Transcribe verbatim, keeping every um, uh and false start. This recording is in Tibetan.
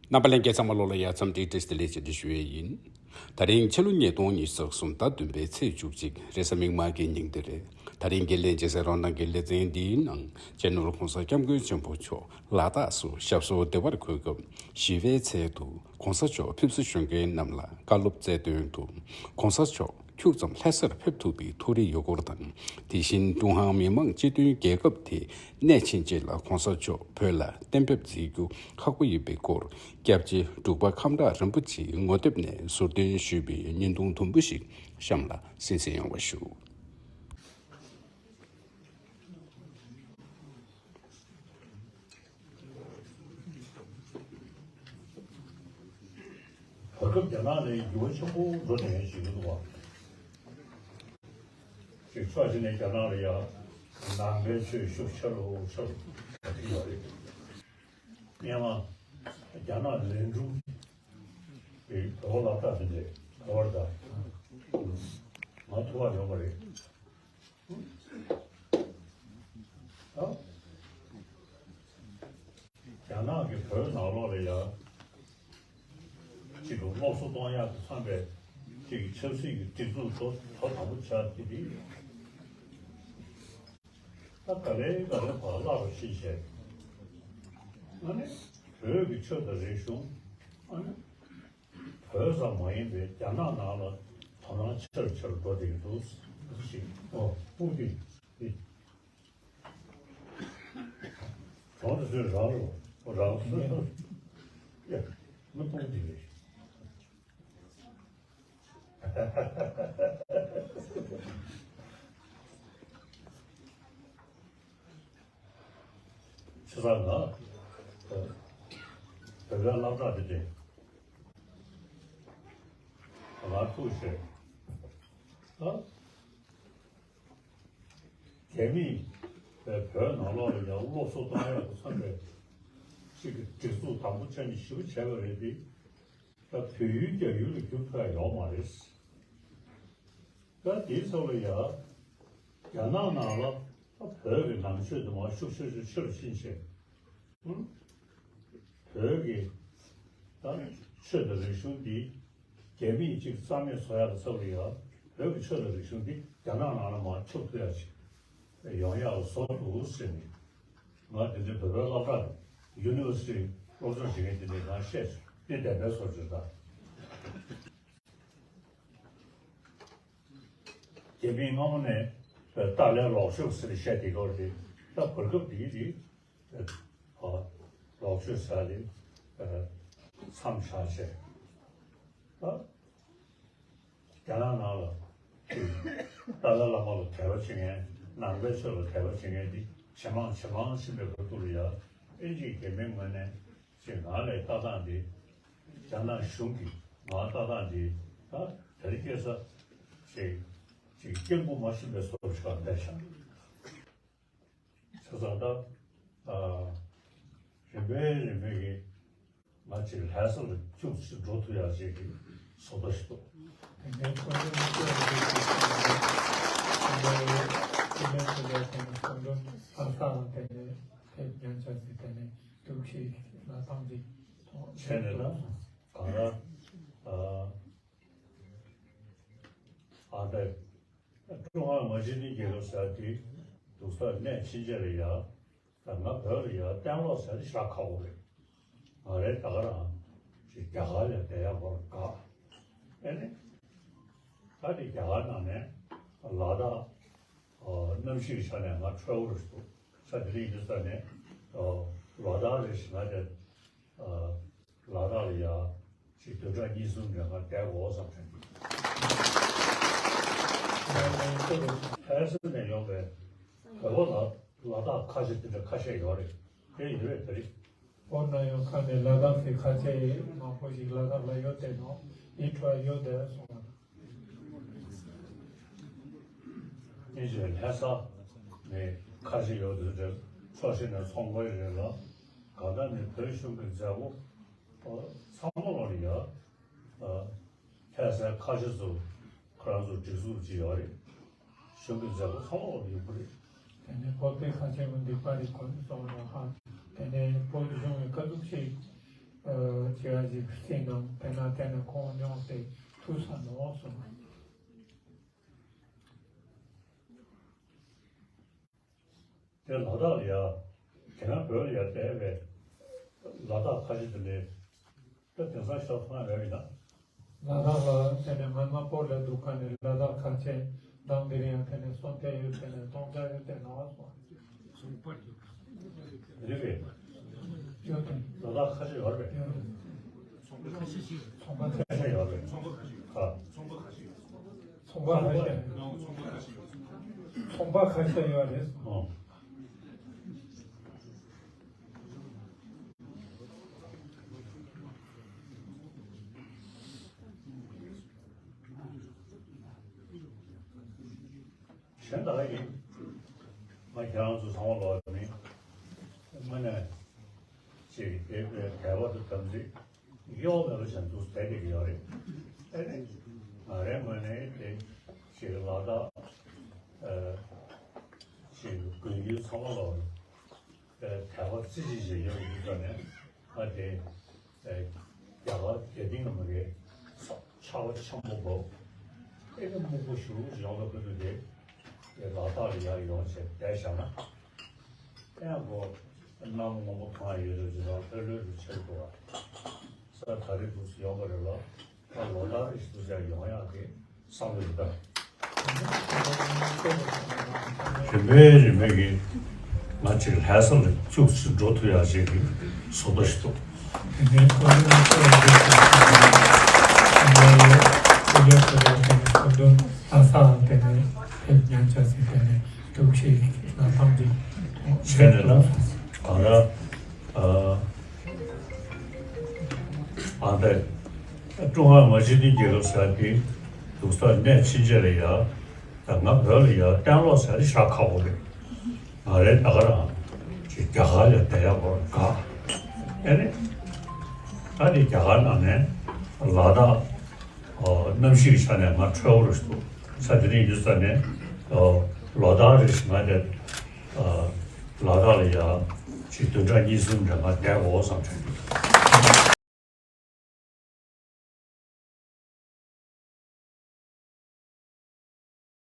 རྣམ་པ་ལྷན་རྒྱས་ཚང་མ་ལོ་ལ་ཡ་འཚམས་འདྲི་བཀྲ་ཤིས་བདེ་ལེགས་ཞེས་འདྲི་ཞུ་ཡས་ཡིན། ད་རིང་ཕྱི་ལོ་ཉིས་སྟོང་ཉི་ཤུ་རྩ་གསུམ་ཟླ་བདུན་པའི་ཚེས་བཅུ་གཅིག་རེས་གཟའ་མིག་དམར་གྱི་ཉིན་དེ་རེད། ད་རིང་གི་ལྷན་རྒྱས་སེ་རོང་ནང་གི་ལེ་ཚན་འདིའི་ནང་སྤྱི་ནོར་༸གོང་ས་༸སྐྱབས་མགོན་ཆེན་པོ་མཆོག་ལ་དྭགས་སུ་ཞབས་སོར་བདེ་བར་འཁོད་སྐབས་ཞི་བའི་ཚལ་དུ་༸གོང་ས་མཆོག་ཕེབས་བསུ་ཞུ་མཁན་རྣམས་ལ་བཀའ་སློབ་སྩལ་དོན་དུ་༸གོང་ས་མཆོག་ཁྱུག་ཙམ་ལྷ་སར་ཕེབས་ཐུབ་པའི་ཐུགས་རེ་ཡོད་སྐོར་དང་། དེ་བཞིན་ཀྲུང་ཧྭ་མི་དམངས་སྤྱི་མཐུན་རྒྱལ་ཁབ་དེ་གནས་ཆེན་ཅིག་ལ་༸གོང་ས་མཆོག་བོད་ལ་གཏན་ཕེབས་མཛད་རྒྱུ་ཁག་པོ་ཡིན་པའི་སྐོར་སྐྱབས་རྗེ་འབྲུག་པ་ཁམས་བྲག་རིན་པོ་ཆེའི་ངོ་དེབ་ནས་ཟུར་འདོན་ཞུས་པའི་བརྙན་ཐུང་དུམ་བུ་ཞིག་གཤམ་ལ་གསན་གཟིགས་ཡོང་བ་ཞུ། བར་སྐབས་རྒྱ་ནག་ནས་འགྱུར་བ་ཆེན་པོ་འགྲོ་བསྡད་མཁན་ཞིག་ཡོད་འདུག་བ། ཅིག་ཕྱོགས་གཅིག་ནས་རྒྱ་ནག་ལ་ཡ་ནང་པའི་ཆོས་ཤུགས་ཆེ་རུ་ཆེ་རུ་འགྲོ་གི་ཡོད་རེད། སྔོན་མ་རྒྱ་ནག་ལན་ཀྲུང་གིས་བོད་པ་སློབ་གྲྭ་དེ་འདྲས་བོད་པར་ད་ང་ཐུག་པ་ཡོང་བ་རེད། རྒྱ་ནག་གིས་བོད་ནང་ལོགས་ལ་ཡ་གཅིག་གི་སློབ་གསོ་གཏོང་ཡག་དང་འཚམས་པའི་གཅིག་གི་ཆབ་སྲིད་ཀྱི་སྒྲིག་འཛུགས་ཐོག་དོ་དམ་པོ་བྱ་རྒྱུ་དེ་ད་ག་ལེ་ག་ལེ་བར་བརླག་རུ་ཕྱིན་བྱས། ཨ་ནི་བོད་ཀྱི་ཆོས་དང་རིག་གཞུང་། ཨ་ནི་བོད་ཙམ་མ་ཡིན་པའི་རྒྱ་ནག་ནང་ལ་དོ་སྣང་ཆེ་རུ་ཆེ་རུ་འགྲོ་བསྡད་ཀྱི་འདུག་ཞེས། ཨོ་ཨུ་ཏི་ཏི། གྲོང་དུ་ཚོས་རང་རུ་རང་སོ་སོ། ཡ། མི་སྤུན་འདི་རེད། ཆུ་ཚང་ལ་བོད་པའི་སློབ་གྲྭ་འདི་འདྲས་ང་ཐུག་ཞེས། ཨ། རྒྱ་མིས་བོད་ནང་ལོགས་ལ་ཡང་སློབ་གསོ་གཏོང་ཡག་གི་མཚམས་པའི་གཅིག་གི་སྒྲིག་འཛུགས་དང་པོ་ཆ་ནས་ཞེ་པོ་བྱས་པ་རེད་དེ། ད་བོད་ཡུལ་རྒྱ་ཡུལ་ལ་འགྱུར་ཐུབ་ཡག་ཡོག་མ་རེད། ད་དེའི་ཚབ་ལ་ཡ་རྒྱ་ནག་ནང་ལ་ད་བོད་ཀྱི་ནང་ཆོས་དེ་མར་ཤུགས་ཆེ་ཆེ་ཆེ་རུ་ཕྱིན་བྱས། ཨུ། བོད་ཀྱི་ད་ཆོས་དང་རིག་གཞུང་འདི་རྒྱ་མིས་གཅིག་རྩ་མེད་བཟོ་ཡག་གི་ཚབ་ལ་ཡ་བོད་ཀྱི་ཆོས་དང་རིག་གཞུང་འདི་རྒྱ་ནག་ནང་ལ་མར་ཁྱབ་ཐུབ་ཡག་ཅིག་ཡོང་ཡག་ལ་བཟོ་འདུག་ཟེར་ནས། ང་དེ་འདྲའི་བོད་པའི་སློབ་གྲྭ་ཡུ་ནི་ཝར་སི་ཊི་སློབ་སྦྱོང་བྱེད་མཁན་དེ་འདྲས་ང་བཤད་བྱུང་། དེ་བདེན་པའི་བཟོ་བཅོས་དང་། རྒྱ་མིས་སྔ་མོ་ནས་ཏཱ་ལའི་ལོག་སྤྱོད་ཟེར་བཤད་དེ་སྐོར་དེ་ད་བར་སྐབས་དེ་གི་དེ་ལོག་སྤྱོད་ཟེར་དེ་མཚམས་བཞག་བྱས། ད་རྒྱ་ནག་ནང་ལ་ཏཱ་ལའི་བླ་མ་ལ་དད་པ་བྱེད་མཁན། ནང་པའི་ཆོས་ལ་དད་པ་བྱེད་མཁན་དེ་ཇེ་མང་ཇེ་མང་ཕྱིན་པའི་བར་དུ་ལ་ཡ། ཨིན་ཇིའི་རྒྱལ་མིའི་ངོས་ནས་ཅིག་ང་ལ་ལྟ་སྟངས་འདི། རྒྱ་ནག་གཞུང་གིས་ང་ལ་ལྟ་སྟངས་འདི་ད་དེ་རིང་ཁ་སང་ཅིག་ཅིག་སྐྱེ་དགུ་མ་ཤི་བའི་བཟོ་ཞིག་ག་བསྡད་ཤག་བྱས་ཙང་ད། ཨ། རིམ་པས་རིམ་པས་ཀྱིས་ང་ཅིག་ལྷ་ས་ལ་ཁྱུག་ཅིག་འགྲོ་ཐུབ་ཡག་ཅིག་གི་བཟོ་ལྟ་ཞིག་འདུག་དེ་ནས་བཀའ་དྲིན་ཆེ་བ་ཞིག་གིས་དེ་ནས་དེ་ནས་དེ་ནས་བཀའ་དྲིན་ཨ་ཁ་དེ་ནས་ཕེབས་ཉན་ཆ་ཟིག་དེ་ནས་ཐུགས་ཆེ་ལ་ཐང་ཅིག་བྱས་ནས་ད་གང་ལྟར། ཨ། ཨ་ད། ཀྲུང་ཧྭ་མི་དམངས་སྤྱི་མཐུན་རྒྱལ་ཁབ་ཟེར་དེ་འདུག་ས་གནས་ཕྱིན་ཆད་ལ་ཡ། ད་ང་བོད་ལ་ཡ་གཏན་སློབ་ཟེར་དེ་བཞག་ཁག་པོ་རེད། ང་རའི་ད་ག་རང་ཅིག་རྒྱ་གར་ལ་བསྡད་ཡག་པོར་དགའ། ཨེ་ནི། ད་དེ་རྒྱ་གར་ནང་ནས་ལ་དྭགས་གནམ་གཤིས་ཀྱི་ཆ་ནས་ང་འཕྲོད་པོ་རེད་འདུག་ས་དེ་རིང་འདི་ས་ནས་ལ་དྭགས་རེ་ཞིག་ང་དེ། ལ་དྭགས་ལ་ཡ་ཅིག་བདུན་ཕྲག་གཉིས་གསུམ་རིང་ང་བསྡད་དགོས་བསམ་དྲན་གྱི། ལྷ་ས་ནས་ཡོང་བའི་བོད་པ་ལ་ལ་དྭགས་ཁ་ཆེ་དེ་འདྲ་ཁ་ཤས་ཡོད་རེད། དེ་ཡོད་རེད་དེ་རེད། བོད་ནང་ཡོང་ཁ་ནས་ལ་དྭགས་སི་ཁ་ཆེ་མང་པོ་ཞིག་ལ་དྭགས་ལ་ཡོད་དེ་ནོ། ཡིན་འཕྲོ་ཡོད་དེ་སོང་བ། ཨིན་ཇི་ལྷ་ས་ནས་ཁ་ཆེ་ཡོད་དུས་དེར་ཕྱོགས་གཞན་ནས་ཚོང་པ་རེད་ལ། གང་ལྟར་ནི་བོད་གཞུང་གི་མཛད་སྒོ་ཚང་མ་ལ་ཡ། ལྷ་སའི་ཁ་ཆེ་ཚོ་ཁོ་རང་ཚོ་སྒྲིག་འཛུགས་ཅིག་ཡོད་རེད། གཞུང་གི་མཛད་སྒོ་ཚང་མ་ལ་ཡོད་པ་རེད། དེ་ནས་བོད་པའི་ཁ་ཆེ་མི་འདི་པར་རིས་གོ་སོང་ལ་ཧ། དེ་ནས་བོད་གཞུང་གི་ཁ་ཐུག་ཆེ། ཨ། བྱེད་ཡ་ཞིག་བྱས་ན་དཔེར་ན་དེ་ནས་ཁོང་མྱོང་སྟེ་ཐུགས་བསམ་མི་འོང་གསུངས། དེ་ལ་དྭགས་ལ་ཡ། དེ་སྔ་བོད་ལ་ཡ་བསྡད་པའི་ལ་དྭགས་ཁ་ཤས་དེ་འདྲའི་ད་དེང་སང་ཤོག་ཐང་ཡོད་ཡིན་ན། ལ་དྭགས་ལ་དེ་ནས་སྔོན་མ་སྤོ་ལ་འདུག་ག་ནས་ལ་དྭགས་ཁ་ཆེ་མདང་དེ་རིང་ཡང་དེ་ནས་སོང་བསྡད་ཡོད། དེ་ནས་སྟོང་ཆ་ཡོད་དེ་ན་བ་སོང་། རེད་པས། ཡོད་དེ། ལ་དྭགས་ཁ་ཆེ་ཡོད་རེད་པས། ཚོང་པ་ཁ་ཤས་ཡོད་རེད། ཚོང་པ་ཁ་ཤས་ཡོད། ཚོང་པ་ཁ་ཤས་ཡོད་རེད། ཚོང་པ་ཁ་ཤས་ཡོད་རེད། ཨོ། གཞན་དག་ཡིན། ང་ཁྱེད་རང་ཚོ་ཚང་མ་ལོག་མིན། དངོས་གནས་ཅིག་དེ་བས་དད་པ་དང་དམ་ཚིག་གཡོ་མེད་པ་བྱས་འདུག་བསྡད་བསྡད་ཀྱི་ཡོད་རེད། ཨེ་ནས་ང་རའི་ངོས་ནས་དེ་ཅིག་ལ་དྭགས་ཅིག་དགོན་ཡུལ་ཚང་མ་ལོག་དད་པ་རྩེ་གཅིག་བྱས་ཡོད་ཡིན་ཙང་ནས་ང་དེ། རྒྱ་གར་རྒྱ་ཏིང་ལ་མ་རེད། ཆར་པ་ཆེན་པོ་འབབ། ཨེ་ནི་སྨུག་པོ་ཞུ་ཡོང་ལ་ཁུ་ནུ་དེ། ལ་དྭགས་ལ་ཡར་ཡོང་བྱས་བསྡད་བཞག་ན། ཨེ་ཡང་གོ། གནམ་སྔོན་པོ་གང་ཡོད་རེད་ཅེས་དང་ལྷོད་ལྷོད་རུ་ཆེར་འགྲོ་བ། ས་ད་རེས་འདུག་སེ་ཡོང་བ་རེད་ལ། ད་ལོ་ལྟར་རེ་ཞིག་འདུག་སེ་ཡོང་ཡག་གི་བསམ་བློ་ཡོད་ད། རིམ་པས་རིམ་པས་ཀྱིས་ང་ཅིག་ལྷ་ས་ལ་བཅུག་ཅིག་འགྲོ་ཐུབ་ཡག་ཅིག་གི་བཟོ་ལྟ་ཞིག་འདུག་དེ་ནས་ཁོ་ཚོའི་ཚོགས་འདུ་དེ་ནས་ཁོ་ཚོའི་ཚོགས་འདུ་དེ་ནས་ཁོ་ཚོ་ལྷ་སའང་དེ་ནས་ཕེབས་ཉན་ཆ་ཟིན་དེ་ནས་ཐུགས་ཆེ་ལ་ཐང་གི་བྱས་ནས་ན་གང་ལ་ཨ། ཨ་ད། ཀྲུང་ཧྭ་མི་དམངས་སྤྱི་མཐུན་རྒྱལ་ཁབ་ཟེར་དེ་འདུག་ས་གནས་ཕྱིན་ཆད་ལ་ཡ། ད་ང་བོད་ལ་ཡ་གཏན་སློག་ཟེར་ཤ་ཁག་པོ་རེད། ང་རའི་ད་ག་རང་ཅིག་རྒྱ་གར་ལ་བསྡད་ཡག་པོ་དགའ། ཨེ་རེད། ད་དེ་རྒྱ་གར་ནང་ནས་ལ་དྭགས། ཨོ། གནམ་གཤིས་ཀྱི་ཆ་ནས་ང་འཕྲོད་པོ་རེད་འདུག་ས་དེ་རིང་ཡུལ་ས་ནས་ཨོ་ལོ་ལྟར་རེ་བཞིན་ང་དེ་ཨ་ལ་དྭགས་ལ་ཡ་ཅིག་བདུན་ཕྲག་གཉིས་གསུམ་རེ་ང་བསྡད་དགོས་བསམ་དྲན་འདུག